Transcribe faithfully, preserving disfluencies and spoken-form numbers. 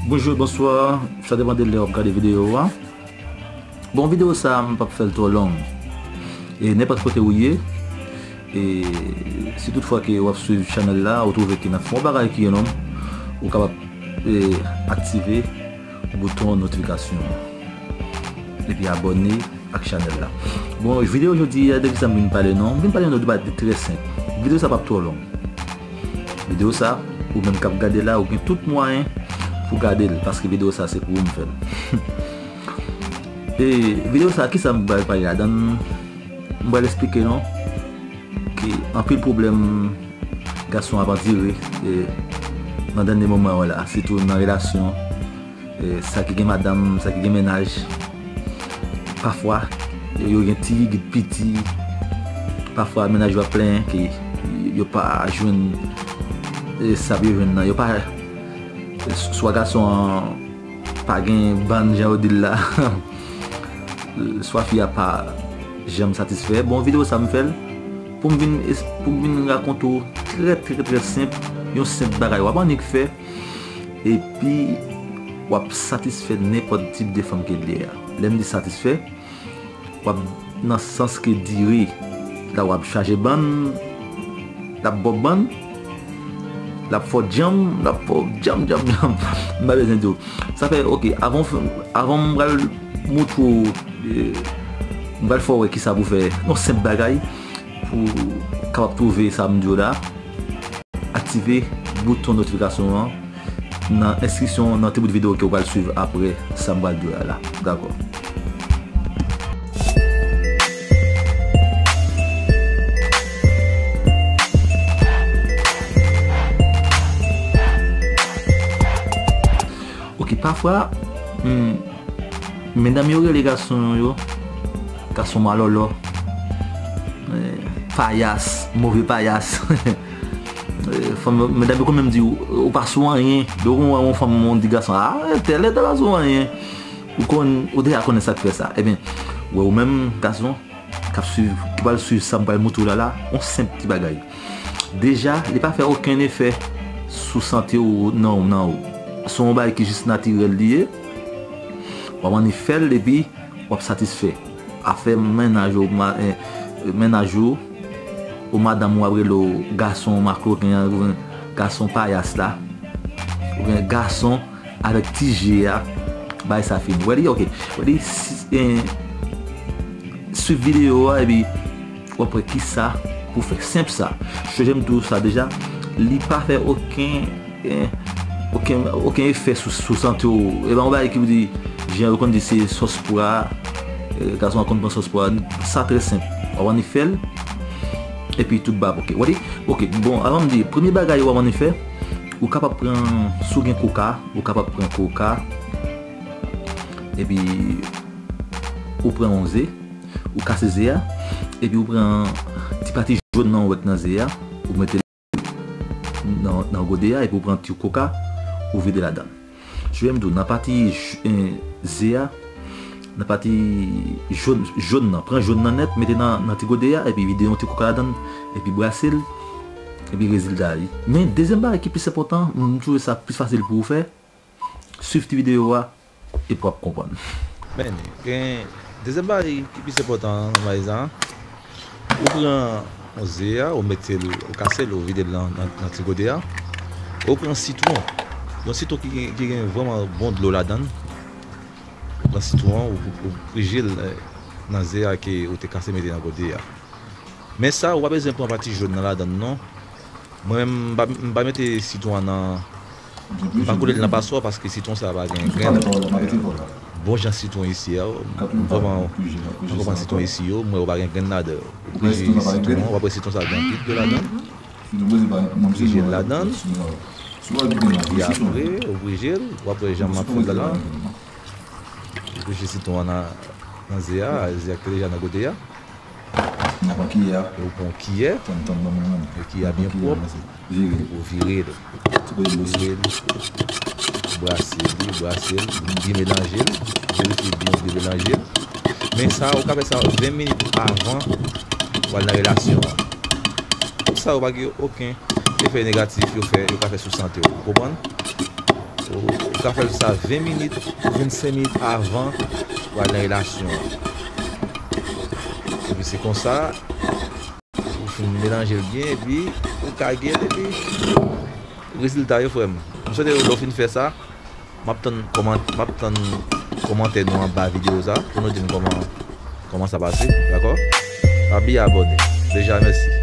Bonjou, bonswa, sa depann de lè w ap gade videyo a. Bon, videyo sa a, m p ap fè l twò long. E nenpòt kote ou ye, e si toutfwa ke w ap swiv chanèl la, ou twouve ke n ap fè yon bagay ki enòm, ou kapab, e, aktive bouton notifikasyon an. Epi abòne ak chanèl la. Bon, videyo jodi a, de kisa m vin pale non? M vin pale non de bagay trè senp. Videyo sa p ap twò long. Videyo sa, ou menm k ap gade la, ou gen tout mwayen pou gade l, paske videyo sa se pou ou m fè l. E videyo sa, kisa m pral pale ladan l? M pral eksplike nou ke anpil pwoblèm gason ap andire, e, nan dènye moman yo la, sitou nan relasyon, e, sa ki gen madanm, sa ki gen mennaj. Pafwa, yo, yo gen ti gid piti. Pafwa, mennaj yo ap plenyen ke yo pa jwenn, e, sa yo jwenn nan. Yo pa, swa gason an pa gen bann, jan yo di l la, swa fi a pa janm satisfè. Bon, videyo sa m fè l pou m vin es-, pou m vin rakonte w trè, trè, trè senp, yon senp bagay w ap annik fè, epi w ap satisfè nenpòt tip de fanm ke l ye a. Lè m di satisfè, w ap nan sans ke dire, la w ap chaje bann, l ap ba w bann, l ap fè w djanm, l ap fè w djanm, djanm, djanm. M pa bezwen di w. Sa fè, oke, avan, avan m pral montre w, e, m pral fè w wè kisa pou fè. Yon senp bagay pou w kapab twouve sa m di w la. Aktive bouton notifikasyon an nan enskripsyon, nan ti bout videyo ke w pral swiv apre sa m pral di w la. Dakò. Oke, pafwa, hmm, medam yo rele gason yo, gason malòlò, eh, payas, move payas. Eh, fanm, medam yo konn menm di, ou, ou pa sou anyen. Depi w wè yon fanm, ou di gason, ah, entèl, entèl pa sou anyen. Ou konn, ou deja konnen sa k fè sa. Ebyen, wè ou menm, gason, k ap swiv, ki pral swiv sa m pral montre w la la, yon senp ti bagay. Deja, li pa fè okenn efè sou sante w, nan, nan ou. Se yon bagay ki jis natirèl li ye. W ap annik fè l, epi w ap satisfè. Afè mennaj ou, ma-, eh, mennaj ou, ou madanm ou ap rele w gason makloken an, oubyen gason payas la, oubyen gason avèk ti je a, bay sa fini. Wè li, oke. Wè li, si, eh, swiv videyo a, epi w ap wè kisa pou fè. Senp sa. Chonje m di w sa deja, li pa fè okenn, eh, okenn, okenn efè sou, sou sante w. E pa yon bagay ki pou di, jan yo konn di se sòspwa, eh, gason an konn pran sòspwa. Sa trè senp. W ap annik fè l, epi tout ba, oke. Wè li? Oke, bon, avan m di, premye bagay w ap annik fè, ou kapab pran, si w gen koka, ou kapab pran koka, epi ou pran yon ze, ou kase ze a, epi ou pran ti pati jòn nan ou wè k nan ze a, ou mete l nan, nan gode a, epi ou pran ti koka, ou vide ladan l. Chonje m di w, nan pati j-, eh, ze a, nan pati jòn, jòn nan, pran jòn nan nèt, mete nan, nan ti gode a, epi vide yon ti koka ladan l, epi brase l, epi rezilta a, wi. Men, dezyèm bagay ki plis enpòtan, m twouve sa plis fasil pou ou fè, swiv ti videyo a, epi w ap konprann. Men, gen dezyèm bagay ki plis enpòtan nan bagay sa a, ou pran yon ze a, ou mete l, ou kase l, ou vide l nan, nan, nan ti gode a. Ou pran sitwon. Yon sitwon ki gen, ki gen vrèman bon dlo ladan l. Ou pran sitwon an, ou, ou, ou prije l, eh, nan ze a ke ou te kase mete nan gode a. Men sa, ou pa bezwen pran pati jòn nan ladan l non. Mwen menm, m pa, m pa mete sitwon an nan, m pa koule l nan paswa paske sitwon sa pa gen grenn. Bon jan sitwon isi a, m vrèman pa konprann sitwon isi yo, m wè yo pa gen grenn ladan yo. Ou prije sitwon an, w ap wè sitwon sa gen anpil dlo ladan l. Ou prije l ladan l. Epi apre, ou prije l, w ap wè jan m ap fè l la. Ou prije sitwon an nan, nan ze a, ze a ki te deja nan gode a. N ap pran kiyè a. E ou pran yon kiyè. Tann, tann, ban mwen menm. E kiyè a byen pwòp. Vire l. Epi ou vire l. Ti kote dlo sa. Vire l. Brase li, brase l. Byen melanje l. Verifye byen, byen melanje l. Men sa, ou ka fè sa ven minit avan ou al nan relasyon an. Tout sa yo pa gen okenn efè negatif yo fè, yo ka fè sou sante w. Ou konprann? Ou, Ou ka fè l sa ven minit ou vennsenk minit avan ou al nan relasyon an. Epi se konsa, ou fin melanje l byen, epi ou kage l, epi rezilta yo, frè m. M swete lè w fin fè sa, m ap tann kòman-, m ap tann kòmantè nou anba videyo sa, pou nou di m kòman, kòman sa pase, dakò? Pa bliye abòne. Deja, mèsi.